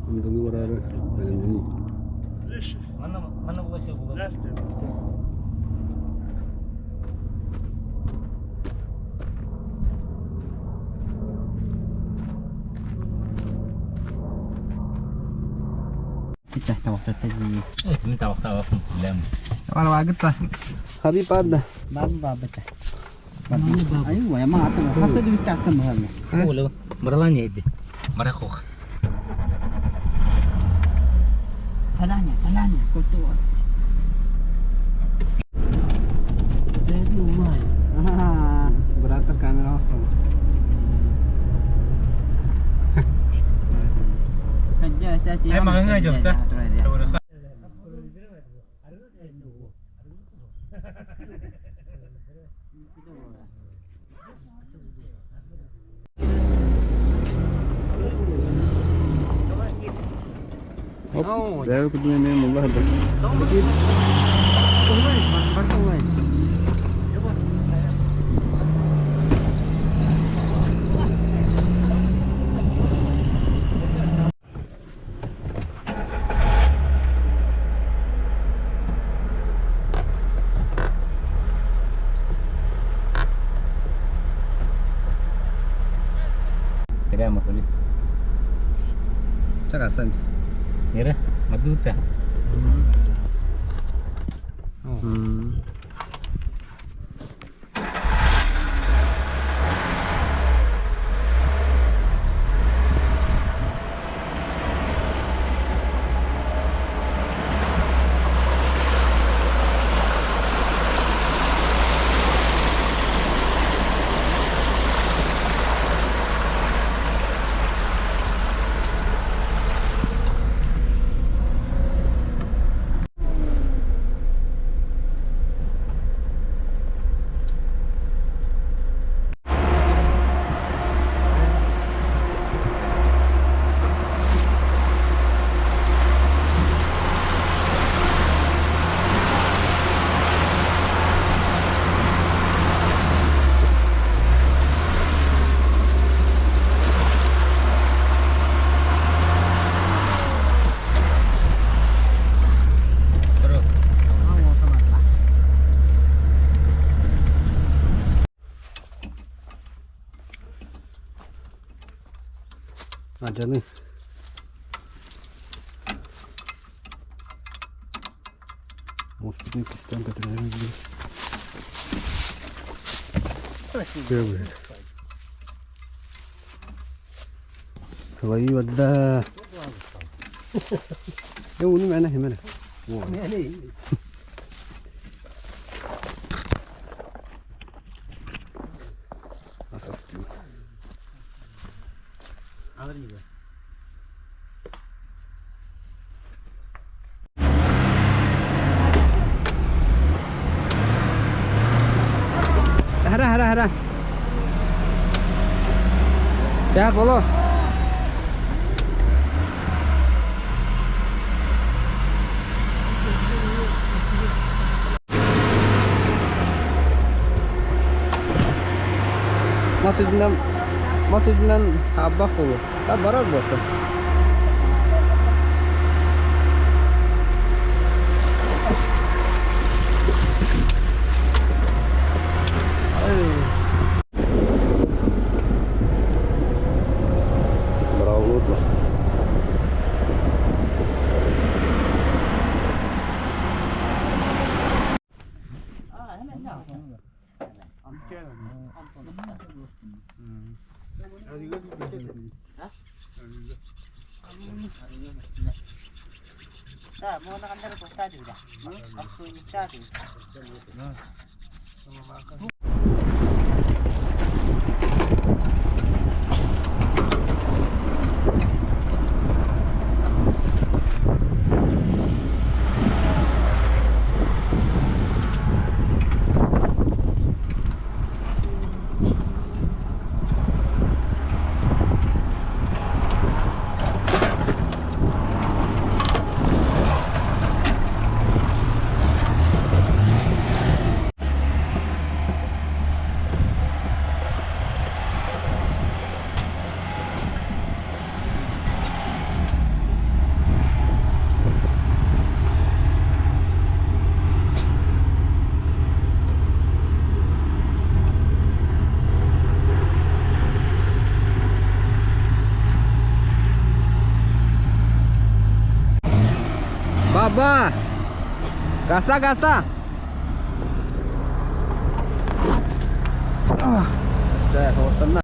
Андылыы бараары бэлэмнэнии. Хабипадда. Бырааттар камераҕа охсоллор. Оп, бэйэ курдук эмиэ мулла сылдьар. Адьаны. Муспутун кистээн көтүрэрин билин. Сылайыы барда. Э, уну мээнэ химэрэ. Ас астыы. Hara hara hara. Ya bolo. Мас үрдүнэн мас үрдүнэн хаабах буолуо. Барар буолта. Браво бас. Аба! Гаса, гаса! Оттонна.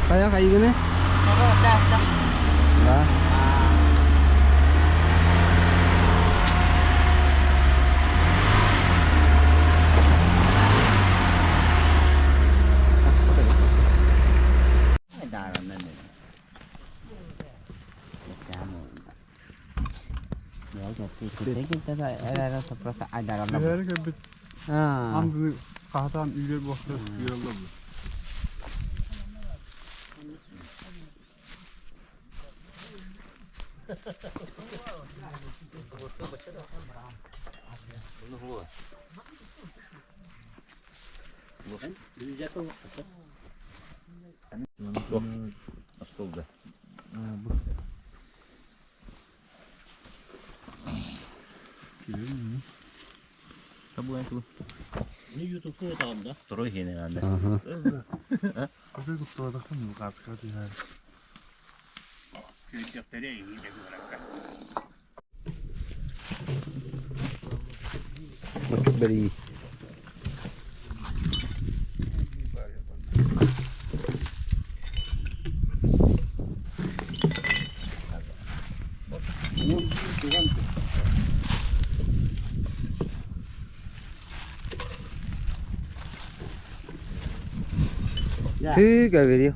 Хайа хайыгыны? Да. Түһээри кэлбит андыны хаһатаан үүрэр буолта үүрэллэр бу. Бери. Ты говорил.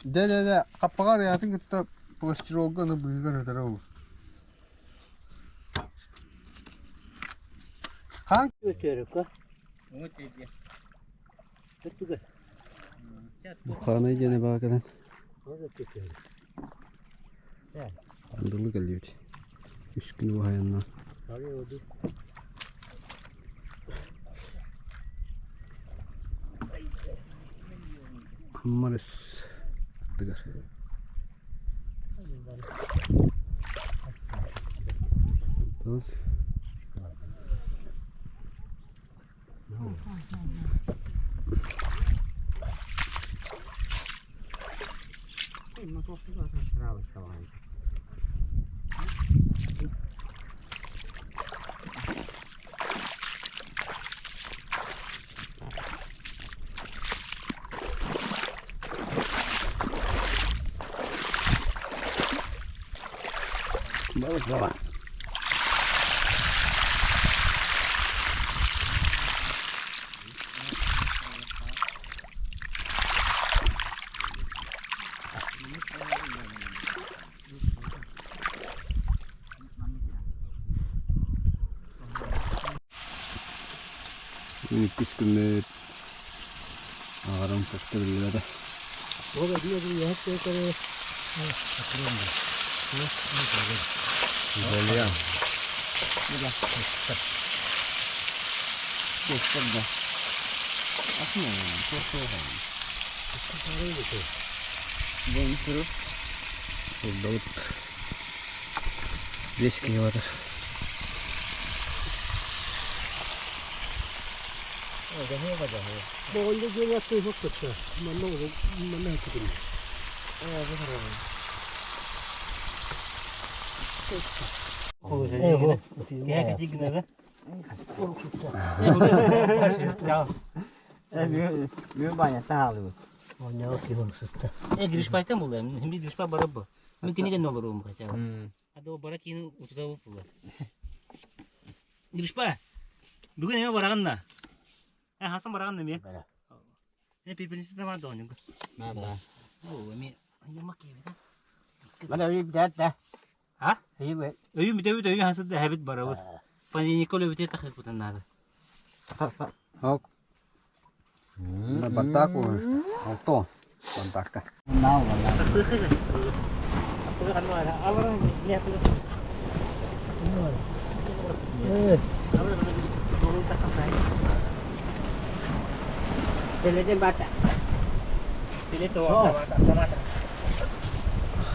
Дьэ дьэ дьэ хаппаҕар аатын кытта пластиролга аны быыһыгар ытара ол. Хаан Бухаанай диэн эбэҕэ кэлэн андылы кэллибит. Үс күн уһайаннаан. Аммар үс аттыгар. Онтон Балык Иккис күммүт аҕарым көстө биллибэтэ. Булдабыт 5 киһи батар. Э, Гришпайтан булла. Химби Гришпа барып бу. Мен киниген олорум хотя бы. Ады бара кийин утуза булла. Гришпа. Бүгүн эме барагын на. Э, Хасан барагын неме? Э, пепельница бар да. О, эми А? Өйүм бүтөбүт, өйү хасыт да хәбит барабыт. Понедельникка өлөбүтэ тахыт бутан надо. Ок. Баттак болуста. Алто. Баттакка.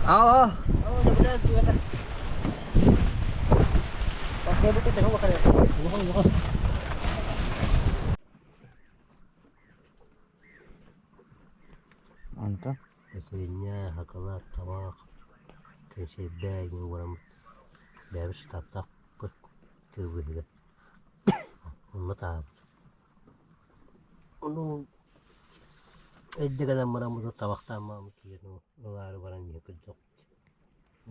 Ал, ал. Антон. Эсэҥҥэ хакалар табаах кэнсиэрдээҥҥэ баран бэйэбит штабтаахпыт тыыбыһыгар онно таһаабыт. Ону эрдэ гынан бараммыт табахтаан мааммыт киирэн ылаары баран иһэ көрдөхпүт.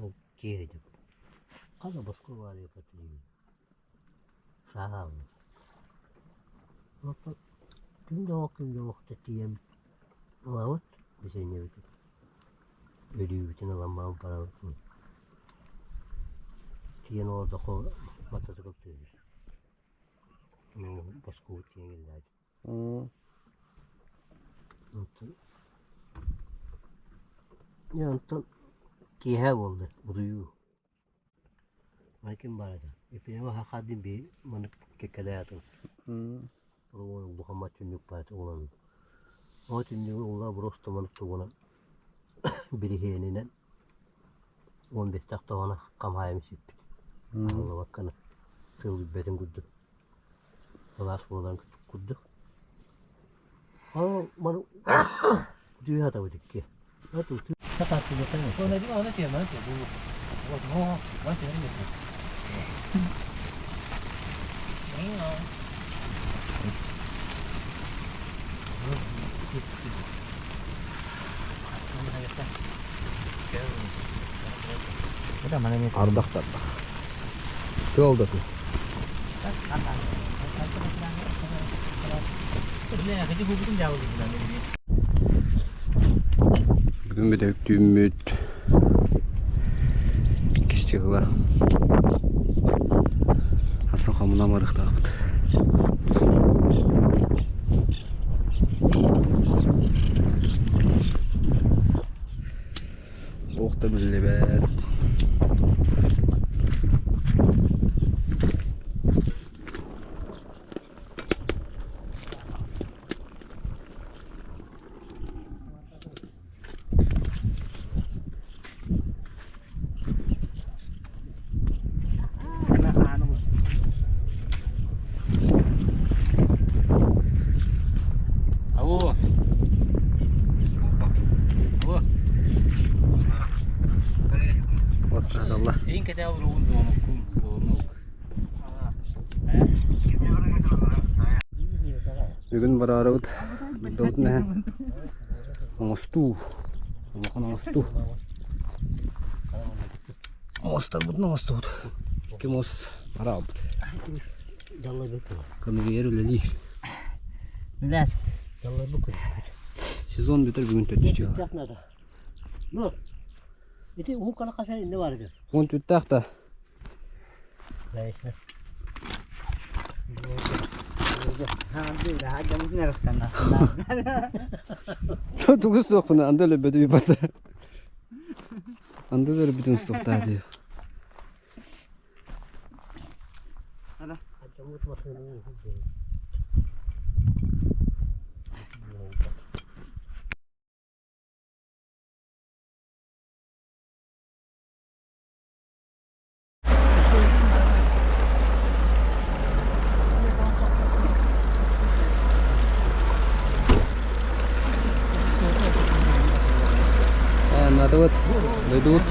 Ол киэһэ хата босхо ылаары сааһааллар. Оттон күн да оҕо күн да оҕо тиийэн ылабыт бисэнньэбитин өлүүбүтүн ылан баран барабыт. Тиийэн олордоххо матасыкыл түһэр. Босхобут тиийэн кэллээт. Онтон онтон киэһэ буолла утуйуу. Ким баар этэ? Епифанова хахаадын би маннык кэккэлээтин. Улахан түннүк баар уолан. Ол түннүгү ула просто маннык тугунан бириһиэнинэн 15 тоҕона хамаайым сүппүт. Аллабакканы тыл билбэтин курдук. Кылаас буолан курдук. Ол маны утуйа сатабыт икки. Ардах тардах. Тыл да тыл. Бүгүн бүтэ түүммүт кисчыгыла. Асан хамына марыхтаахпыт. Туох да биллибэт. Алло. Алло. Вот Allah. Эйин кэтэ олоруун звоноккун звонок. Бүгүн бараарыбыт дойдубут нэһэн оҥостуу улахан оҥостуу оҥосторбутун оҥостубут икки муос бараабыт конвейер үлэлиир сезон бүтэр бүгүн төрдүс дьыала Ну, ити уһук калакаса инне бар экен. он түттээх да тугус суохпуна анды өлөбөтү бата анды өлөбүтүн суохтаа дии Надо дойдут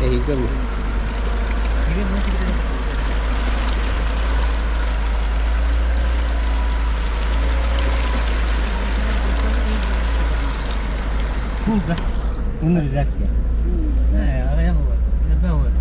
эһиги. Да. Уну рюкзак. Э, аҕыйах буолар. Элбэх буолар.